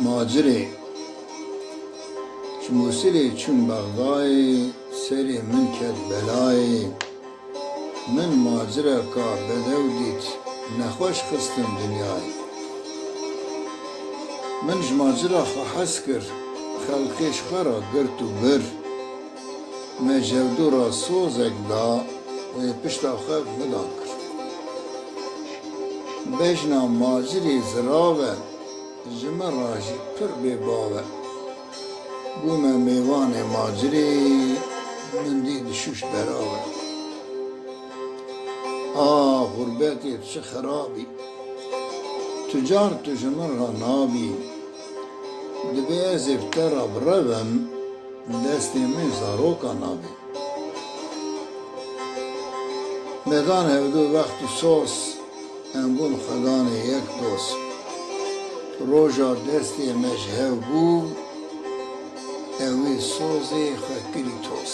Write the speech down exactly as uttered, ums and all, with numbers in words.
Macirê. Ji Mûsilê çûm Bexdayê, serê min ket belayê. Min macireka bedew dît, nexweş xistim dinyayê. Min ji macira xwe hez kir, xelkê ji xwe re girt û bir. Me ji hevdû re sozek da, wê pişta xwe vida kir. Bejna macirê zirav e, ji min re jî pir bêbav e. Bûme mêvanê macirê, min dî dişûş berav e. A xurbetê tu çi xerabî, tu car tu ji min re nabî. Dibê ez ê bi te re birevim, destê min zaroka nabî. Me dan hevdû wext û soz, em bûn xwedanê yek dost. Roja destê me ji hev bû, ew ê sozê xwe kirî toz.